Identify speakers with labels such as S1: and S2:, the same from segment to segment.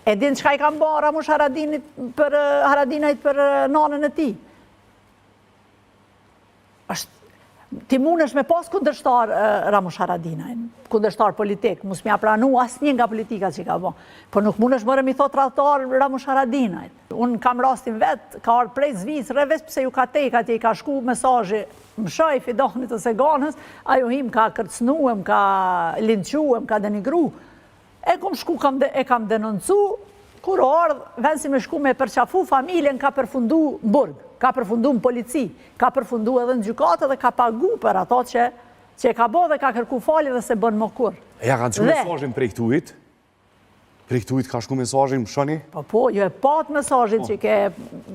S1: E din çka i kanë ba Ramush Haradinit për Haradinajt për nanën e tij. Është ti mundesh me pas kundërshtar Ramush Haradinajn, kundërshtar politik, mos m'ja pranu asnjë nga politikat që ka bo. Po nuk mundesh more mi thot tradhtar Ramush Haradinajt. Unë kam rastin vet, ka ardhë prej Zvicre, veç pse ju ka tek atje i ka shku mesazhi mëshoj Fidanit ose Ganës, ajo hi m'ka kërcnu, më ka linçu, më ka denigru. E kum shku kam de, e kam denoncu, kur ardhë, vend si me shku me përqafu familjen, ka përfundu në burg, ka përfundu në polici, ka përfundu edhe në gjykatë dhe ka pagu për ato që, që e ka bo dhe ka kërku falje dhe s'e bën më kurrë.
S2: E ja kanë çu mesazhin prej këtuit? Prej këtuit ka shku mesazhin, më shoni?
S1: Po, po, jo e pat mesazhin po. që ke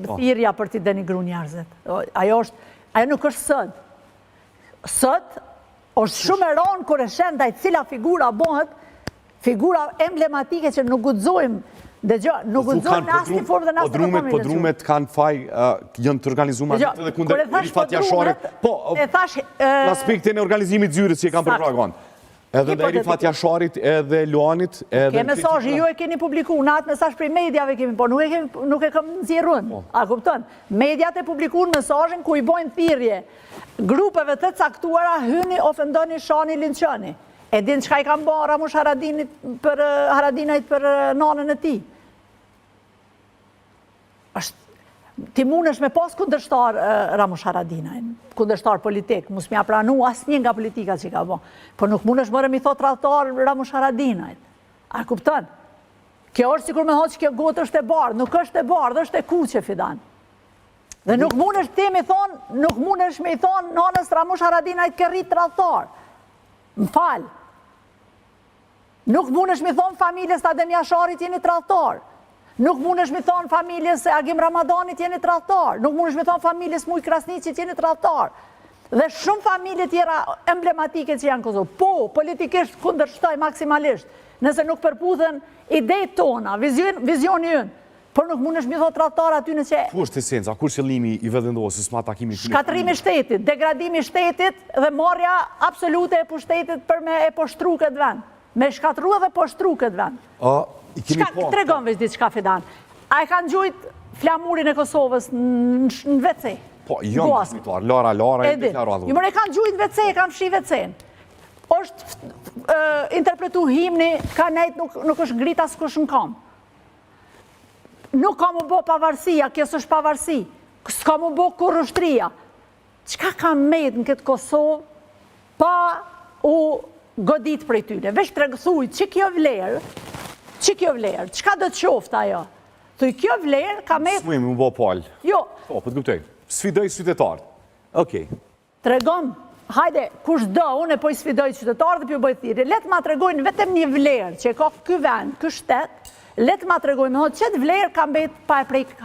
S1: po. thirrja për t'i denigru njerëzit. Ajo është, ajo nuk është sot. Sot, është shumë e rëndë kur e sheh ndaj cila figura bëhet, figura emblematike që nuk guxojmë, dëgjo, nuk guxojmë në asnjë formë dhe në asnjë
S2: formë. Podrumet kanë faj, janë të organizuar edhe kundër Rifat Jasharit. Po,
S1: e thash
S2: në aspektin e organizimit zyrës që e kanë për propagandë. Edhe ndaj Rifat Jasharit, edhe Luanit, edhe...
S1: Ke mesazhi, ju e keni publiku, në atë mesazh prej mediave kemi, po nuk e kemi, nuk e kam nxjerrë unë. Po. A kupton? Mediat e publikun mesazhin ku i bojnë thirrje grupeve të caktuara hyni, ofendoni, shani, linçoni. E din çka i kanë ba Ramush Haradinit për Haradinajt për nanën e tij. Është ti mundesh me pas kundërshtar Ramush Haradinajn, kundërshtar politik, mos m'ja pranu asnjë nga politikat që ka bo. Po nuk mundesh more mi thot tradhtar Ramush Haradinajt. A kupton? Kjo është sikur me thonë që kjo gotë është e bardhë, nuk është e bardhë, është e kuqe Fidan. Dhe nuk mundesh ti me thonë, nuk mundesh me i thonë nanës Ramush Haradinajt ke rrit tradhtar. Më fal. Nuk mundesh mi thonë familjes të Adem Jasharit jeni tradhtar. Nuk mundesh mi thonë familjes së Agim Ramadanit jeni tradhtar. Nuk mundesh mi thonë familjes Mujë Krasniqit jeni tradhtar. Dhe shumë familje tjera emblematike që janë në Kosovë. Po, politikisht kundërshtoj maksimalisht. Nëse nuk përputhen idetë tona, vizion, vizioni ynë. Por nuk mundesh mi thonë tradhtar aty në që...
S2: Ku është esenca, ku është qëllimi i Vetëvendosjes me atakimin
S1: këtyre? Shkatërrimi i shtetit, degradimi i shtetit dhe marrja absolute e pushtetit për me e poshtru këtë vend. Me shkatërru edhe poshtru këtë vend.
S2: A, i kemi
S1: Çka,
S2: pa...
S1: tregon veç diçka Fidan. A e kanë gjujt flamurin e Kosovës në WC?
S2: Po, janë dëshmitar, Lara Lara, e deklaruar.
S1: Jo, e kanë gjujt në WC, e kanë fshi WC-n. është interpretu himni, ka nejt nuk, nuk është ngrit askush në kamë. Nuk ka mu bo pavarësia, kjo s'është pavarësi. S'ka mu bo kurrë ushtria. Çka ka met në këtë Kosovë pa u godit prej tyne? Veç trego thuj, që kjo vlerë, që kjo vlerë, çka do të qoftë ajo? Thuj, kjo vlerë ka met...
S2: S'mujmë mu bo palë.
S1: Jo.
S2: Po, po të kuptoj. Sfidoj qytetarët. Okej.
S1: Tregom, hajde, kush do, unë po i sfidoj qytetarët dhe po ju bëj thirrje, le të ma tregojnë vetëm një vlerë që e ka ky vend, ky shtet, le të ma tregojnë, me thonë, qët vlerë ka mbet pa e prek.